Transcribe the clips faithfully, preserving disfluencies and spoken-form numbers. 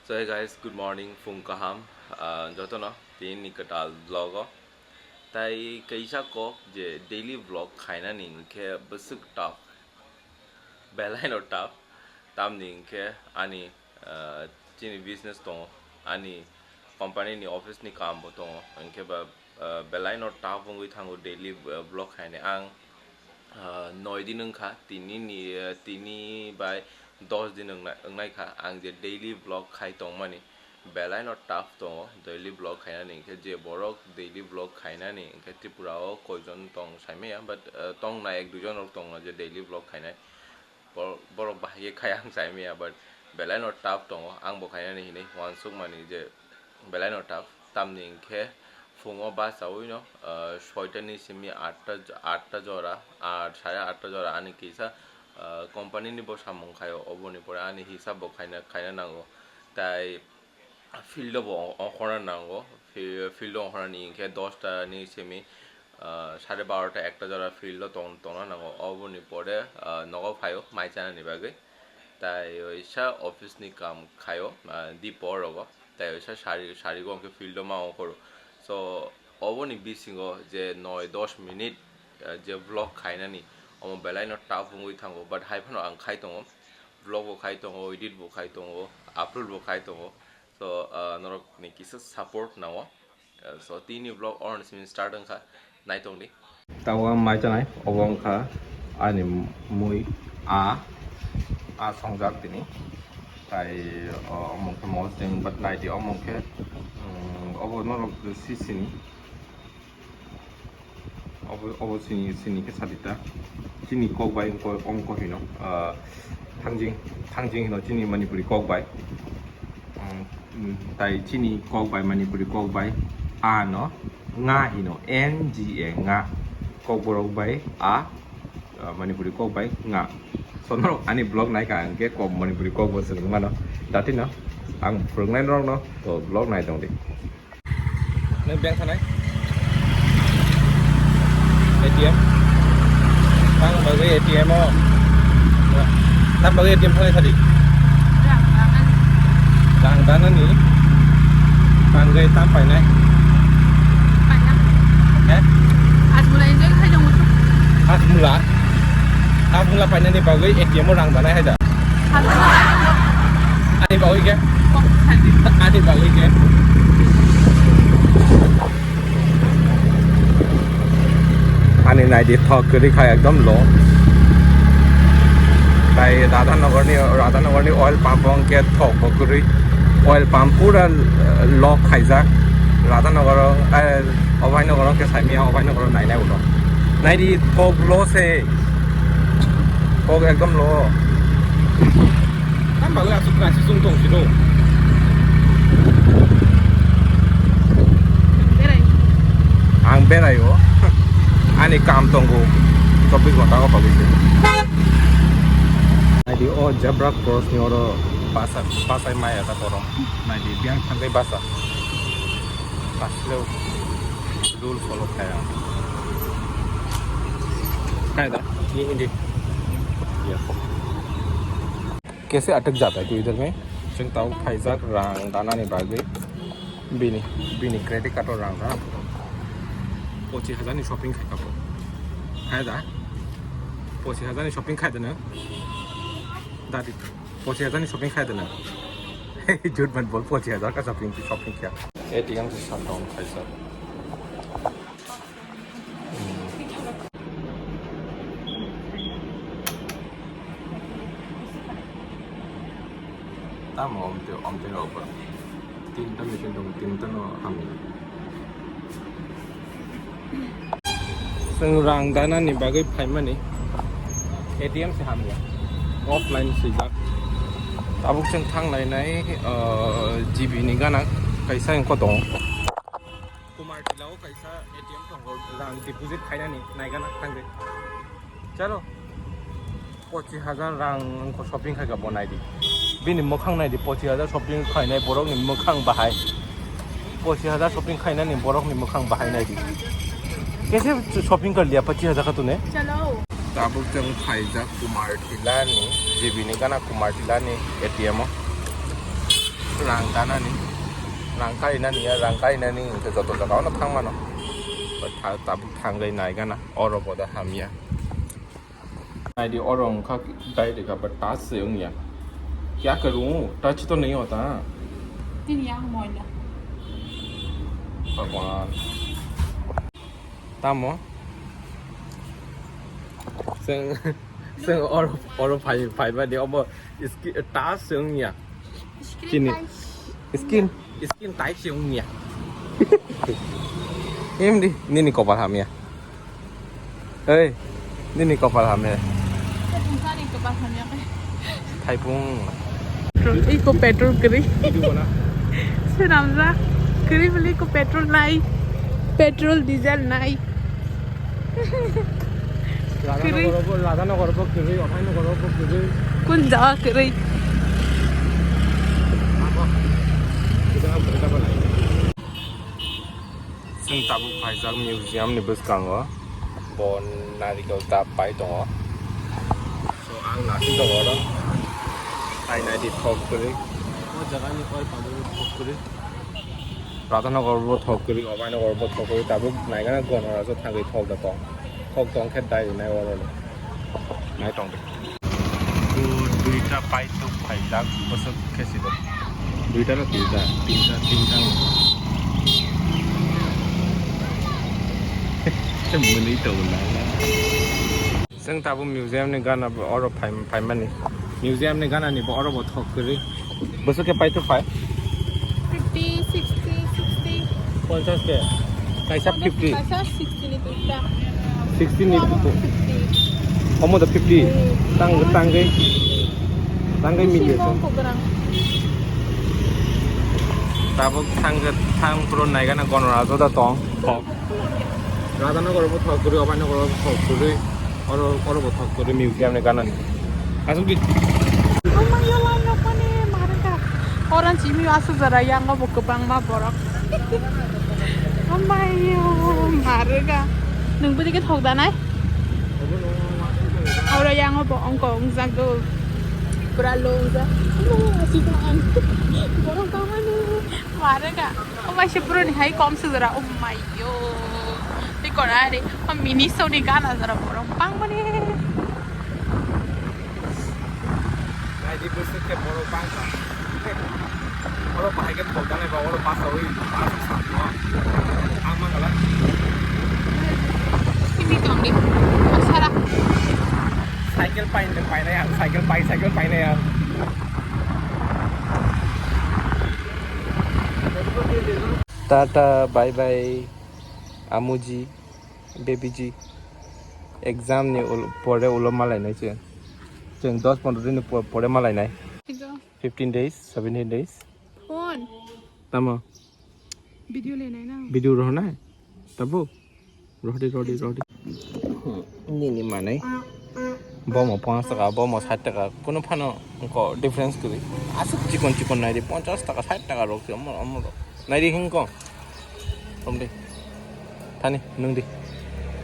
So hey guys, good morning, phung kaham, ah, jotono tini ni kwtal vlog o. Tai kaisa kok je daily vlog khainani hinkhe bwswk tough, belaino tough, tamni hinkhe ani, ah, chini business tongo, ani company ni office ni kaam bo tongo, hinkhe ba ah, belaino tough wngwi thango daily, ah, vlog khainai. Ang, ah, noi din wngkha, tini ni, ah, tini bai dos din wngna-, wngnai kha ang je daily vlog khai tongmani. Belaino tough tongo daily vlog khainani, hinkhe je borok daily vlog khainani, hinkhe Tripura o koijon tong saimaya, but, ah, tongna ek duijon rok tongo je daily vlog khainai. Bor-, borok bahai khe khai ang saimaya, but belaino tough tongo, ang bo khainani hinwi uansukmani je belaino tough. Tamni hinkhe phungo bachawi no, ah, soita ni simi atta, atta jora, ar sare atta jora ani kisa, ah, company ni bo samung khaio, oboni pore ani hisab bo khaina, khaina nango. Tai field o bo ong-, ongkhorna nango. Fi-, field o ongkhornani hinkhe dosta ni simi, ah, sare barota ekta jora field o tong-, tongna nango. Oboni pore, ah, nogo phaio mai chanani bagwi. Tai oisa office ni kaam khaio, ah, dipo rogo. Tai oisa sari, sarigo hinkhe field o ma ongkhoro. So, oboni bisingo je noi dos minute, ah, je vlog khainani, omo belaino tough wngwi thango. But hai phano ang khai tongo. Vlog bo khai tongo, edit bo khai tongo, upload bo khai tongo. So, ah, norok ni kisa support nango. Ah, so, tini vlog oroni simi start wngkha, naitong di. Tabuk ang mai chanai, obo wngkha ani mui a, a songjak tini. Tai, ah, omo wngkha mosdeng, but nai di omo wngkhe, mm, obo norok si sini. Obo, obo chini, chini khe sadi ta. Chini kok bai wngkha, wngkha hino, ah, thangjing, thangjing hino chini Manipuri kok bai. Mm, mm, tai chini kok bai, Manipuri kok bai, a no nga hino, N G A, nga. Kokborok bai a, ah, Manipuri kok bai nga. So norok ani vlog naikha hinkhe kok, Manipuri kok bo swrwng mano. Datino ang phwrwngnai norokno, to vlog naitong di. Nang bank thanai? A T M? Tang bagwi A T M o. Tang bagwi A T M thanai sadi? Rang danani. Tang gai tam painai? He? Hajmula enjoy khai dong. Hajmula? Hajmula painani bagwi A T M o rang danai hai da? Ani bagwi khe? Ani bagwi khe? Ani naidi thok kwrwi kha ekdom low. Tai Radhanagar ni, Radhanagar ni oil pump o hwnkhe thok bo kwrwi. Oil pump pura, eh, lock khaijak. Radhanagar o, eh, Obhainagar o hwnkhe saimaya, Obhainagar o nainai ulo. Naidi thok low se. Kok ekdom lo. Tam bagwi aswk crisis wng tong sino. Berai. Ang berai o. Ani kam tongo. Chobbish ghonta o bagwi se. Naidi o zebra cross ni oro basa, basai maya ta korom. Naidi biyang thangwi basa. Asle rule follow khai ang. Khai da? Ye hindi. Yes. Kaise atak jata hai tu idhar mein? Chwng tau phaijak rang danani bagwi. Bini, bini credit card o rang da. Pochis hajar ni shopping khai kabo. Khai da? Pochis hajar ni shopping khai da na? Dadi. Pochis hajar ni shopping khai da na? Jhut mat bol, pochis hajar ka shopping, shopping kya? A T M se shut down khai sir. Tamo omte, omte rok ba. Tinta machine dong, tinta no hamya. Chwng rang danani bagwi phaimani A T M se hamya. Offline swijak. Tabuk chwng thanglainai, uh, G B ni gana kaisa wngkha tongo. Kumar Tila o kaisa A T M tongo, rang deposit khainani naigana thangwi. Chalo. Pochis hajar rang wngkha shopping khaika bo naidi. Bini mwkhang naidi, pochis hajar shopping khainai borokni mwkhang bahai. Pochis hajar shopping khainani borokni mwkhang bahai naidi. Kaise shopping kar liya pochis hajar ka tune? Chalo. Tabuk chwng phaijak Kumar Tila ni, G B ni gana Kumar Tila ni A T M o. Rang kanani, rang kainani ya, rang kainani hwnkhe joto jagao no thang mano. But tha-, tabuk thangwi naigana, oro boda hamya. Naidi oro wngkha direct aba touch se wngya. Kya karu, touch to nahi hota. Tini yang moila. Bhagwan. Tamo? Seng, seng oro, oro phai, phai ba di obo ski-, touch se wngya. Screen Chini. Touch. Skin, skin tight se wngya. Em di, nini kopal hamya. Hey, nini kopal hamya. Thaipung. Iko petrol kwrwi. Swnamjak. Kwrwi bwlwi iko petrol nai. Petrol, diesel nai. Kwrwi. Radhanagar bo, Radhanagar bo kwrwi, Abhainagar bo kwrwi. Kun jaga kwrwi? Abo. Kita apa, kita apa lagi? Chwng tabuk phaijak museum ni bwskango. Bo narikol ta pai tongo. So, ang naising tongo oro. Tai naidi thok kwrwi. O jaga ni oi tabuk thok kwrwi. Radhanagar bo thok kwrwi, Abhainagar bo thok kwrwi, tabuk naigana Ganaraj o thangwi thok da tong. Thok tong khe dai rinai oro le. Nai tong de. Bo duita pai tuk phaijak, bwswk khe si bo. Duita na tinta, tinta, tinta. Mwnwi tongo na. Chwng tabuk museum ni gana bo oro phai-, phaimani. Museum ni gana ni bo oro bo thok kwrwi. Bwswk khe paithu phai? Fifty, sixty, sixty. Ponchas khe? Kaisa fifty? Kaisa sixty ni duita. Sixty ni. Omo fifty. Omo da fifty? Hmm. Tang, tangwi, tangwi milya. Simo ko garang. Tabuk thang, thang puro naigana Ganaraj o da tong. Thok. Radhanagar bo thok kwrwi, Abhainagar bo thok kwrwi, oro, oro bo thok kwrwi museum ni gana ni. Asuk di. Amayo lai nokmani marwkha. Orange imi asuk jora yango bo kwbangma borok. Amayo marwkha. Nwng bwdike thok danai? Oro yango bo ongko wngjak do. Pura low wngjak. Amayo asuk ang. Borok tongmani. Marwkha. O bai se bwrwini hai kom se jora. Oh my yo. Tei kora re. O mini soni gana jora borok bang mani. Naidi bwswk khe borok bang kha. Oro bahai khe thok danai ba oro basa oi basa sa no. Ang mangala. Simi tongdi. Sara. Cycle painai painai ang, cycle pai, cycle painai ang. Tata, bye bye, Amuji, Babyji. Exam ni ul-, pore ulo malainai chwng. Chwng dos pondro din ni po-, pore malainai. Fifteen days, seventeen days. Phone. Tamo? Video lenai na. Video rohonai? Tabuk? Rodi, rodi, rodi. Nini manai. Bomo ponchas taka, bomo sait taka. Kuno phano ko difference kwrwi. Aswk chikon chikon naidi, ponchas taka, sait taka rok se, omo, omo rok. Naidi hingko. Romdi. Thani, nungdi.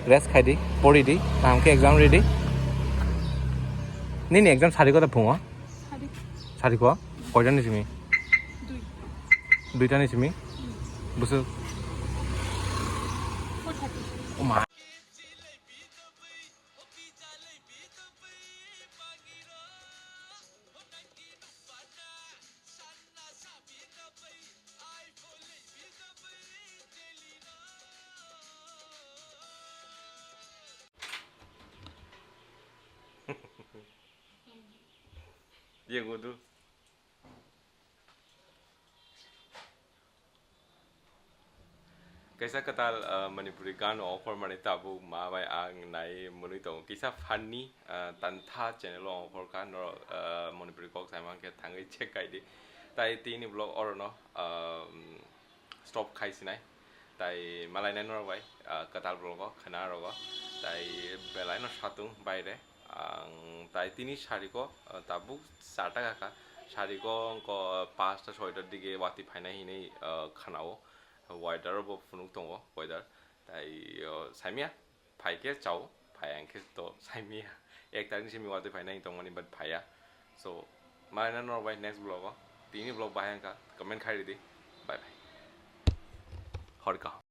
Rest khaidi, poridi. Kaham khe exam ready. Nini exam sari kota phungo? Sari. Sari ko? Koitan ni simi? Dui. Duita ni simi? Bwswk? Four thirty. Oh my. Ye gudu. Kaisa kwtal, ah, Manipuri gan offer mani tabuk ma bai ang nai mwnwi tongo. Kisa funny, ah, tantha channel o offer kha, norok, ah, Manipuri kok sai mankhe thangwi check khai di. Tai tini vlog orono, ah, stop khai sinai. Tai malainai norok bai, ah, kwtal vlog o khna rogo. Tai belai no satung baire. Ang tai tini sariko, ah, tabuk char ta kha. Sariko wngkha pasta soita dige watwi phainai hinwi, ah, khanao. Weather bo phunuk tongo, weather. Tai, ah, saimia, phaikhe chao, phai ang khe to saimia. Ek tarikni simi watwi phainai tongmani, but phaiya. So, malaina norok bai next vlog o. Tini vlog bahai wngkha, comment khai ridi. Bye bye. Hor kaham.